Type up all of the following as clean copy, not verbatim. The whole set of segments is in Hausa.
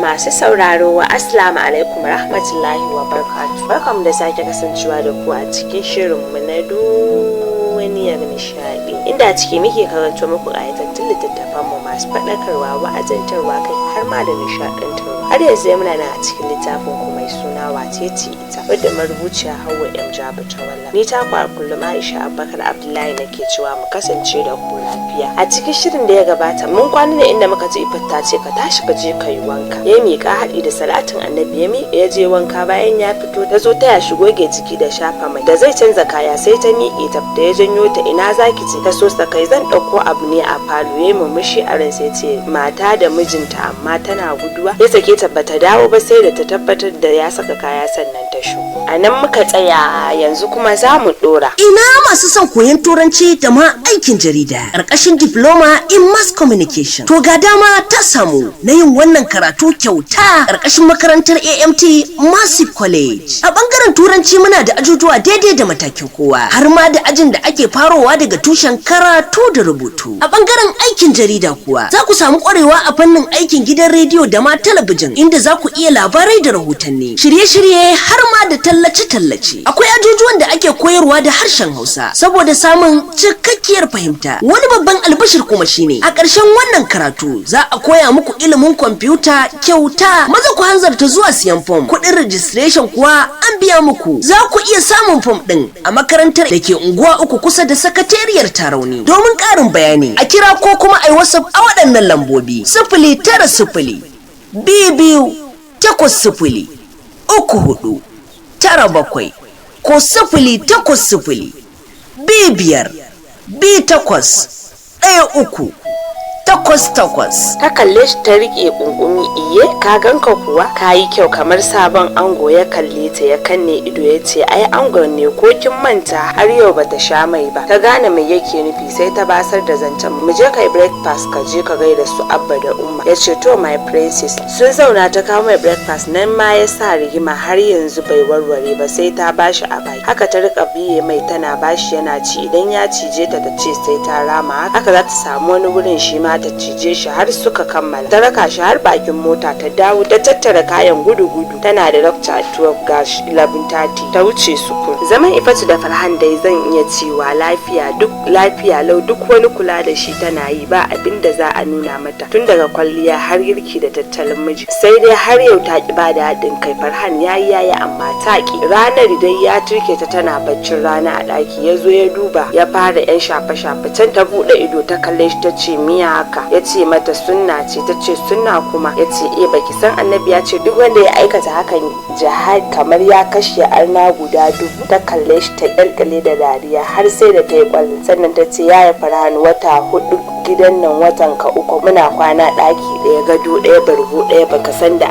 Masu sauraro, wa assalamu alaikum rahmatullahi wa barakatuh. Barkamu da sake kasancewa da ku a cikin shirinmu na duniyar nishadi, inda a ciki muke karanto muku ƙayatattun littattafan mu masu faɗakarwa, wa'azantarwa, kai har ma da nishaɗantarwa. Har yanzu dai muna nan a cikin littafin ku mai suna Wace Ce Ita, wadda marubuciya Hauwa M Jaba ta wallafa. Ni ta ku a kullum, Aisha Abubakar Abdullahi, nake cewa mu kasance da ku lafiya. A cikin shirin da ya gabata, mun kwana ne inda muka ji Ifat ta ce, "Ka tashi ka je ka yi wanka." Ya miƙa haɗi da salatin Annabi, ya miƙe ya je wanka. Bayan ya fito, ta zo taya shi goge jiki da shafa mai. Da zai canza kaya sai ta miƙe ta da ya janyo ta, "Ina zaki je?" Ta so kai, "Zan ɗauko abu ne a falo." Ya murmushi a ran sai ce, "Mata da mijinta amma tana guduwa." Ya sake ta, bata dawo ba sai da ta tabbatar da ya saka kaya sannan ta shigo. A nan muka tsaya, yanzu kuma za mu ɗora. Ina masu son koyon Turanci da ma aikin jarida ƙarƙashin Diploma in Mass Communication? To, ga dama ta samu na yin wannan karatu kyauta ƙarƙashin makarantar AMT Massive College. A ɓangaren Turanci muna da ajujuwa daidai da matakin kowa, har ma da ajin da ake farowa daga tushen karatu da rubutu. A ɓangaren aikin jarida kuwa, za ku samu ƙwarewa a fannin aikin gidan rediyo da ma talabijin, inda za ku iya labarai da rahotanni, shirye-shirye, har ma da tallace-tallace. Akwai ajujuwan da ake koyarwa da harshen Hausa saboda samun cikakkiyar fahimta. Wani babban albashir kuma shine a ƙarshen wannan karatu za a koya muku ilimin kwamfuta kyauta. Maza ku hanzarta zuwa siyan fom, kuɗin registration kuwa an biya muku. Za ku iya samun fom ɗin a makarantar da ke Unguwa 3, kusa da sakatariyar Tarauni. Domin ƙarin bayani, a kira ko kuma a yi WhatsApp a waɗannan lambobi: 09022803497 ko 08025281388. Ta kalle shi ta riƙe kunkumi. "Iye, ka ganka kuwa, ka yi kyau kamar sabon ango." Ya kalle ta ya kanne ido, ya ce, "Ai angon ne, ko kin manta? Har yau bata sha mai ba." Ta gane mai yake nufi, sai ta basar da zancen, "Mu je kai breakfast, ka je ka gaida su Abba da Umma." Ya ce, "To, my princess." Sun zauna, ta kawo mai breakfast. Nan ma ya sa rigima, har yanzu bai warware ba, sai ta bashi a baki. Haka ta rika biye mai, tana bashi yana ci. Idan ya cije ta, ta ce sai ta rama. Haka za ta samu wani wurin shi ma ta cije shi, har suka kammala. Ta raka shi har bakin mota, ta dawo ta tattara kayan gudu-gudu, tana da lecture at 12, gashi 11:30. Ta wuce sukun. Zaman Ifatu da Farhan dai zan iya cewa lafiya duk, lafiya lau. Duk wani kula da shi tana yi, ba abin da za a nuna mata, tun daga kwalliya har girki da tattalin miji. Sai dai har yau ta ki bada haɗin kai. Farhan yayi yayi amma ta ki. Ranar dai ya turke ta tana baccin rana a ɗaki, ya zo ya duba, ya fara yan shafe-shafe. Can ta buɗe ido ta kalle shi, ta ce, "Miya haka?" Ya ce mata, "Sunna ce." Ta ce, "Sunna kuma?" Ya ce, "Eh, baki san Annabi ya ce duk wanda ya aikata hakan jihad kamar ya kashe arna guda 1000?" Ta kalle shi ta kyalkyale da dariya har sai da ta yi kwallo, sannan ta ce, "Yaya Farhan, wata 4 gidan nan, watan ka 3 muna kwana ɗaki ɗaya, gado ɗaya, bargo ɗaya, baka san da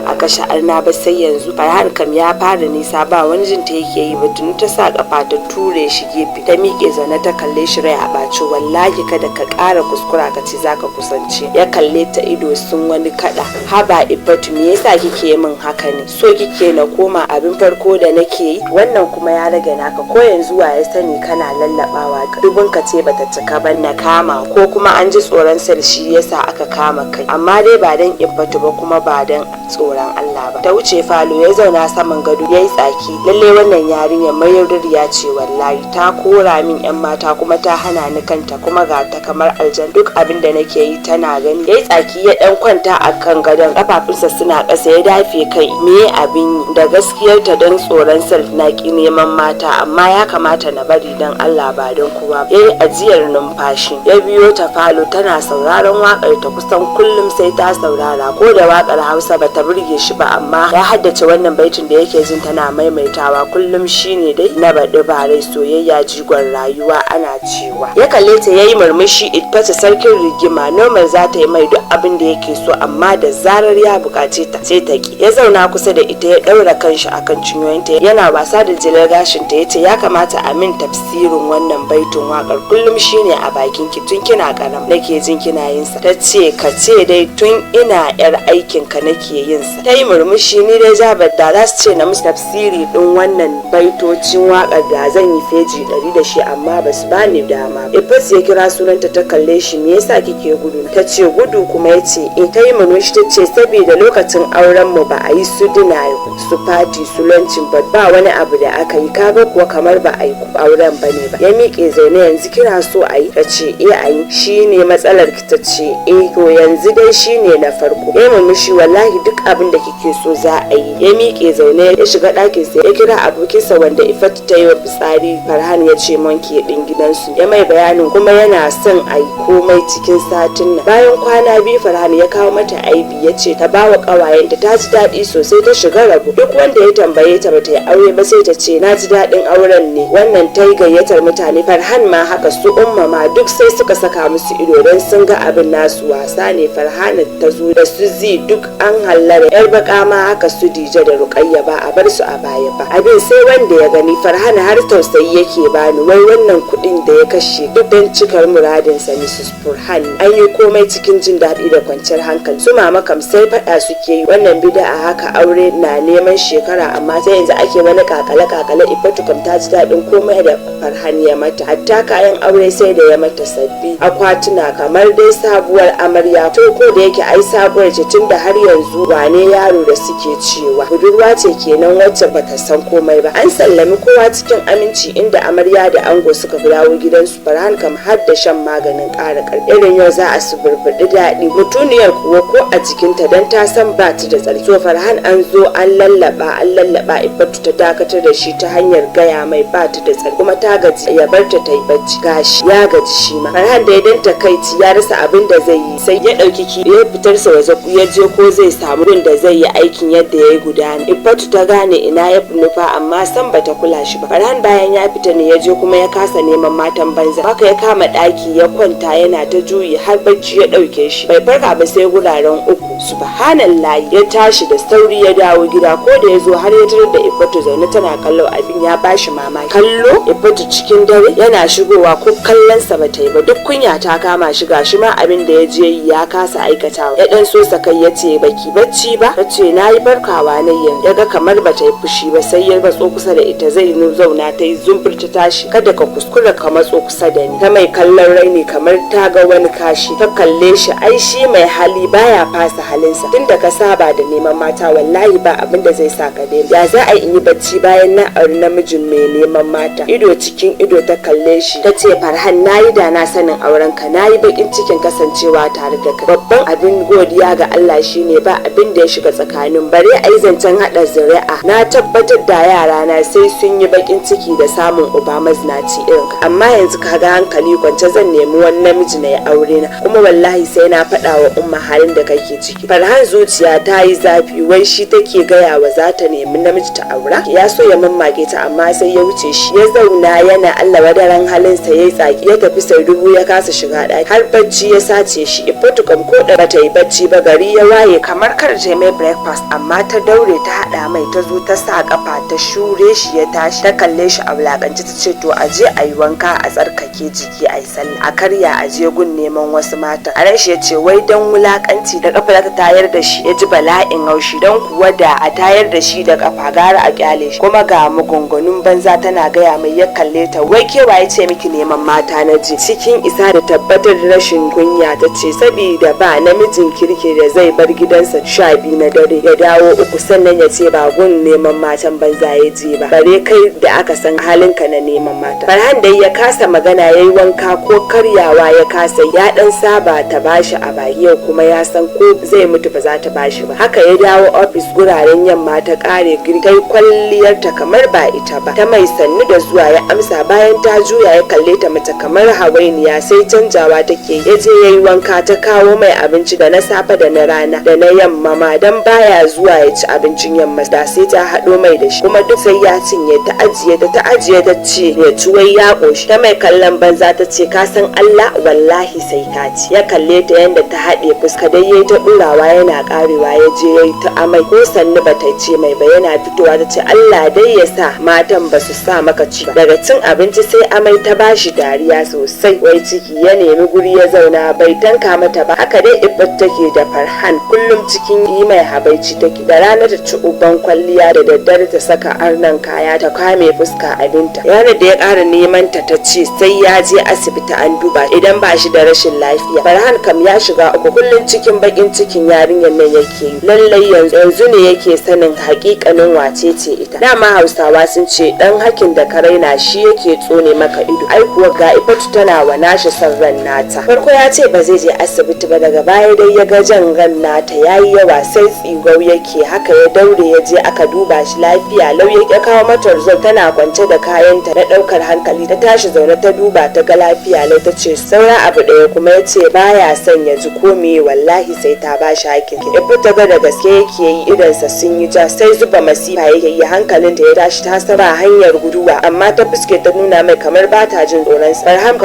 a kashe arna ba sai yanzu?" Farhan kam ya fara nisa, ba wani jin ta yake yi ba. Tuni ta sa kafa ta ture shi gefe, ta miƙe zaune, ta kalle shi rai a ɓaci. "Wallahi kada ka ƙara kuskura ka ce zaka kusance." Ya kalle ta, ido sun wani kaɗa. "Haba Ibbatu, me yasa kike min haka ne? So kike na koma abin farko da nake yi? Wannan kuma ya rage naka. Ko yanzu wa ya sani kana lallabawa, dubun ka ce bata cika ba na kama, ko kuma an ji tsoron sal shi yasa aka kama kai. Amma dai ba dan Ibbatu ba, kuma ba dan tsoron Allah ba." Ta wuce falo, ya zauna saman gado ya yi tsaki. "Lalle wannan yarinyar mayaudariya ce wallahi. Ta kora min yan mata kuma ta hana ni kanta, kuma ga ta kamar aljan, duk abin da nake yi tana gani." Ya yi tsaki, ya dan kwanta a kan gadon, kafafunsa suna ƙasa, ya dafe kai. Me abin yi? Da gaskiyarta, don tsoron self na ki neman mata, amma ya kamata na bari don Allah, ba don kowa. Ya yi ajiyar numfashi, ya biyo ta falo. Tana sauraron waƙar ta, kusan kullum sai ta saurara, ko da waƙar Hausa bata burge shi ba, amma ya haddace wannan baitin da yake jin tana maimaitawa kullum, shine dai na baɗi bare, soyayya jigon rayuwa ana cewa. Ya kalle ta yayi murmushi. Ifatu sarkin rigima, normal za ta yi mai duk abin da yake so, amma da zarar ya buƙace ta sai ta ki. Ya zauna kusa da ita, ya ɗaura kanshi akan cinyoyinta, yana wasa da jelar gashin ta, yace, "Ya kamata a min tafsirin wannan baitin wakar, kullum shine a bakin ki, tun kina karam nake jin kina yin sa." Ta ce, "Ka ce dai tun ina yar aikin ka nake yin sa." jikinsa. Ta yi murmushi. Ni dai Jabar, da za su ce na musu tafsiri din wannan baitocin waƙar da zan yi feji 100 da shi, amma ba su bani dama. Ifas ya kira sunanta. Ta kalle shi. Me yasa kike gudu? Ta ce gudu kuma? Ya ce eh. Ta yi murmushi, ta ce saboda lokacin auren mu ba a yi su dinner, su party, su launching ba, ba wani abu da aka yi. Kaga kuwa kamar ba a yi auren ba ne ba. Ya miƙe zaune. Yanzu kina so a yi? Ta ce eh, a yi. Shine matsalar ki? Ta ce eh. To yanzu dai shine na farko. Ya murmushi. Wallahi duk abin da kike so za a yi. Ya miƙe zaune, ya shiga ɗakin sa, ya kira abokinsa wanda Ifatu ta yi wa fitsari, Farhan. Ya ce monkey ɗin gidansu. Ya mai bayanin kuma yana son a yi komai cikin satin nan. Bayan kwana 2 Farhan ya kawo mata aibi, ya ce ta bawa ƙawayenta. Ta ji daɗi sosai, ta shiga rabo. Duk wanda ya tambaye ta bata yi aure ba, sai ta ce na ji daɗin auren ne. Wannan ta yi gayyatar mutane. Farhan ma haka, su Umma ma duk sai suka saka musu ido don sun ga abin nasu wasa ne. Farhana ta zo da su zi, duk an hallara. Yar baka ma haka, su Dije da Rukayya ba a bar su a baya ba. Abin sai wanda ya gani. Farhana har tausayi yake bani, wai wannan kuɗin da ya kashe duk don cikar muradinsa Mrs. Furhan. An yi komai cikin jin daɗi da kwanciyar hankali. Su mama kam sai faɗa suke yi, wannan bida a haka aure na neman shekara amma sai yanzu ake wani kakale kakale. Ifatu kam ta ji daɗin komai da Farhan ya mata, hatta kayan aure sai da ya mata sabbi, akwatuna kamar dai sabuwar amarya. To ko da yake ai sabuwar ce, tunda har yanzu wane yaro da suke cewa budurwa ce kenan, wacce bata san komai ba. An sallami kowa cikin aminci, inda amarya da ango suka dawo gidansu. Farhan kam har da shan maganin ƙara ƙarfi, irin yau za a suburbuɗi daɗi. Mutuniyar kuwa ko a jikinta, don ta san ba ta da tsarki. To Farhan an zo an lallaba, an lallaba, Ifatu ta dakatar da shi ta hanyar gaya mai ba ta da tsarki kuma ta gaji, ya bar ta ta yi bacci, gashi ya gaji shi ma. Farhan da ya dan takaici ya rasa abin da zai yi, sai ya ɗauki key ya fitar sa waje, ya je ko zai samu gun da zai yi aikin yadda ya yi gudana. Ifatu ta gane ina ya nufa, amma san bata kula shi ba. Farhan bayan ya fita ne ya je kuma ya kasa neman matan banza. Haka ya kama ɗaki ya kwanta yana ta juyi har bacci ya ɗauke shi. Bai farka ba sai guraren 3. Subhanallahi! Ya tashi da sauri ya dawo gida. Ko da ya zo har ya tarar da Ifatu zaune tana kallo. Abin ya bashi mamaki. Kallo Ifatu cikin dare? Yana shigowa ko kallonsa bata yi ba. Duk kunya ta kama shi, gashi ma abin da ya je yi ya kasa aikatawa. Ya dan so kai, ya ce baki bacci ba? Ta ce na yi, barkawa na yanzu. Ya ga kamar bata yi fushi ba, sai ya matso kusa da ita zai zauna. Ta yi zumbur ta tashi. Kada ka kuskura ka matso kusa da ni. Ta mai kallon raini kamar ta ga wani kashi. Ta kalle shi. Ai shi mai hali baya fasa halinsa. Tunda ka saba da neman mata, wallahi ba abin da zai sa ka daina. Ya za a yi bacci bayan na auri namijin mai neman mata? Ido cikin ido ta kalle shi, ta ce Farhan, na yi da na sanin auren ka, na yi bakin cikin kasancewa tare da kai. Babban abin godiya ga Allah shine ba abin da ya shiga tsakanin, bare a yi zancen haɗa zuri'a. Na tabbatar da yara na sai sun yi bakin ciki da samun uba mazinaci irin ka. Amma yanzu ka ga hankali kwance, zan nemi wani namiji na ya aure na, kuma wallahi sai na faɗa wa Umma halin da kake ciki. Farhan zuciya ta yi zafi. Wai shi take gaya wa za ta nemi namiji ta aura? Ya so ya mammake ta, amma sai ya wuce shi ya zauna yana Allah wadaran halinsa. Ya yi tsaki ya tafi. Sai dubu ya kasa shiga ɗaki har bacci ya sace shi. Ifatu kam ko da bata yi bacci ba. Gari ya waye, kamar kar ta mai breakfast, amma ta daure ta haɗa mai. Ta zo ta sa kafa ta shure shi, ya tashi. Ta kalle shi a wulakance, ta ce to a je a yi wanka, a tsarkake jiki, a yi sallah, a karya, a je gun neman wasu mata. A ran shi ya ce wai dan wulakanci da kafa za ta tayar da shi. Ya ji bala'in haushi, don kuwa da a tayar da shi da kafa gara a kyale shi. Kuma ga magunganun banza tana gaya mai. Ya kalle ta. Wai ke waye ce miki neman mata na ji? Cikin isa da tabbatar da rashin kunya ta ce sabida ba namijin kirki da zai bar gidansa 12 na dare ya dawo 3, sannan ya ce ba gun neman matan banza ya je ba, bare kai da aka san halinka na neman mata. Farhan dai ya kasa magana. Ya yi wanka, ko karyawa ya kasa. Ya dan saba ta bashi a baki, yau kuma ya san ko zai mutu ba za ta bashi ba. Haka ya dawo ofis guraren yamma. Ta kare girkai, kwalliyarta kamar ba ita ba. Ta mai sannu da zuwa, ya amsa. Bayan ta juya ya kalle ta, mata kamar hawainiya sai canjawa take. Ya je ya yi wanka. Ta kawo mai abinci da na safe da na rana da na yamma ma, dan baya zuwa ya ci abincin yamma da sai ta haɗo mai da shi, kuma duk sai ya cinye. Ta ajiye ta ajiye, ta ce ya ci, wai ya ƙoshi. Ta mai kallon banza, ta ce ka san Allah, wallahi sai ka ci. Ya kalle ta yanda ta haɗe fuska. Dai yayi ta ɗurawa yana ƙarewa. Ya je yayi ta amai, ko sannu ba ta ce mai ba. Yana fitowa ta ce Allah dai ya sa matan ba su sa maka ci ba, daga cin abinci sai amai. Ta bashi dariya sosai. Wai ciki ciki ya nemi guri ya zauna, bai tanka mata ba. Haka dai Iffat take da Farhan, kullum cikin yi mai habaici take. Da rana ta ci uban kwalliya, da daddare ta saka arnan kaya ta kame fuska abinta. Ranar da ya ƙara neman ta, ta ce sai ya je asibiti an duba idan ba shi da rashin lafiya. Farhan kam ya shiga uku, kullum cikin bakin cikin yarinyar nan yake yi. Lallai yanzu ne yake sanin hakikanin wace ce ita. Dama Hausawa sun ce dan hakin da ka raina shi yake tsone maka ido. Ai kuwa ga Ifatu tana wa nashi son ran nata. Farko ya ce ba zai je asibiti ba, daga baya dai ya ga jan ran nata yayi yawa, sai tsigau yake. Haka ya daure ya je aka duba shi, lafiya lau. Ya kawo mata result, tana kwance da kayanta na daukar hankali. Ta tashi zaune ta duba, ta ga lafiya lau. Ta ce saura abu ɗaya kuma. Ya ce baya son ya ji ko meye, wallahi sai ta ba shi hakin. Ifu ta ga da gaske yake yi, idansa sun yi ja, sai zuba masifa yake yi. Hankalinta ya tashi, ta saba hanyar guduwa, amma ta fuske ta nuna mai kamar ba ta jin tsoron. Farhan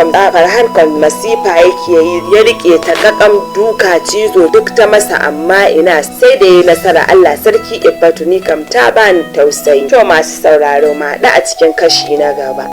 kam masifa yake yi, ya rike ta kakam, duka, cizo, duk ta masa, amma ina, sai da ya nasara. Allah sarki Iffatu, ni kam ta bani tausayi. To masu sauraro, ma da a cikin kashi na gaba.